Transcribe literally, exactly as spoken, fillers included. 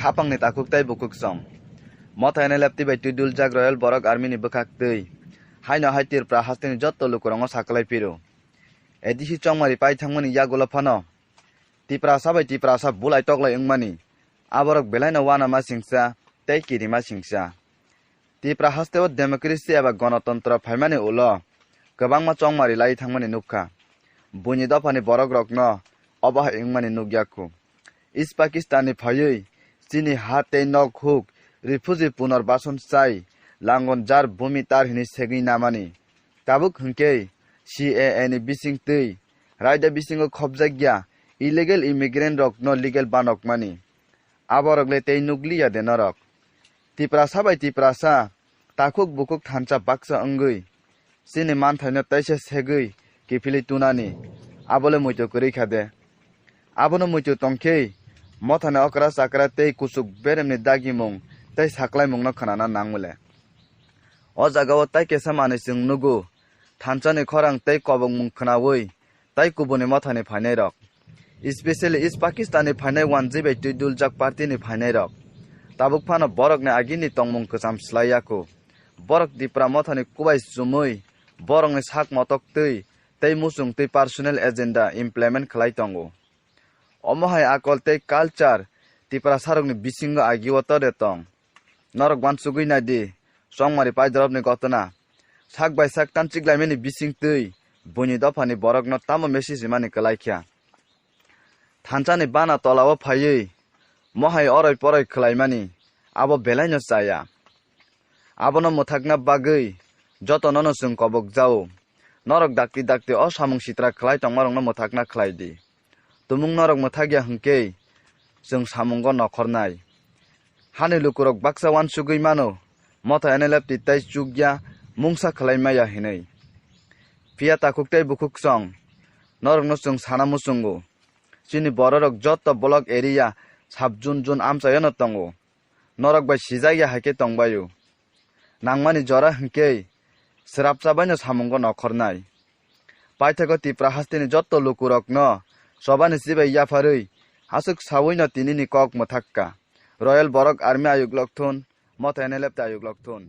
Khapangni takhuk tei bukhuk song. Motha N L F T bai twi duljak Royal Borok Army ni bwkhak twi. Haino hai Tripura hasteni jotto lukurokno saklai phiro. A D C chongmari pai thangmani yagulo phano Tiprasa bai Tiprasa bulai toklai wngmani. Aborok belaino uanama singsa tei kirima singsa. Tipra hasteo democracy eba gonotontro phaimani ulo kwbangma chongmari lai thangmani nukha. Buini dophani borokrokno obo hai wngmani nukya khu. East Pakistan ni phaiwi chini ha tei nok huk refugee punorbason chai langon jar bumi tar hini segwi namani. Tabuk hwnkhe C A A ni bisingtwi raida bisingo khopjakya illegal immigrant rokno legal banokmani. Aborok le tei nukliya de norok. Tiprasa bai Tiprasa, takhuk bukhuk thansa baksa wngwi, chini manthaino teisa segwi kiphilwi tunani, abole muitu kwrwi kha de. Abono muitu tongkhe, mothani okra chakra tei kuchuk beremni dagimung tei saklaimungno khnana nangmole. O jagao tai kesa manwi chwng nugo, thansani khorang tei kobokmung khnaui, tai kubuni mothani phainairok, especially East Pakistan ni phainai wanjwi bai twi duljak party ni phainairok. Tabuk phano borokni agini tongmung kwcham slai yaku. Borok Tipra mothani kubai chumui, borokni sak motok twi tei muchung twi personal agenda implement khlai tongo. Omo hai akol tei culture Tiprasarokni bisingo agio tode tong. Norok uansugwi nai di, chongmari paidorobni gotona. Sak bai sak tanchik laimani bising twi buini dophani borokno tamo message rimani kwlai kha. Thansani bana tolao phaiwi mohai oroi poroi khlaimani abo belaino chaya. Abono mwthakna bagwi jotonono chwng kobok jao. Norok dakti dakti o samung sitra khlai tongmarokno mwthakna khlai di. Tumung norok mwthakya hwnkhe chwng samungo nokhornai. Hani lukurok baksa uansugwi mano, motha N L F T tei chukya mungsa khlai maya hinwi. Phiya takhuk tei bukhuk song, norokno chwng sana muchungo. Chini bororok jotto block area sub zone zone amchaiono tongo. Norok bai sijak ya hai khe tong bai-o. Nangmani jora hwnkhe srapsa baino samungo nokhornai. Paithago Tipra hasteni jotto lukurokno chobani chibai yapharwi aswk sawino tinini kok mwthak kha. Royal Borok Army ayuk lokthun, motha N L F T ayuk lokthun.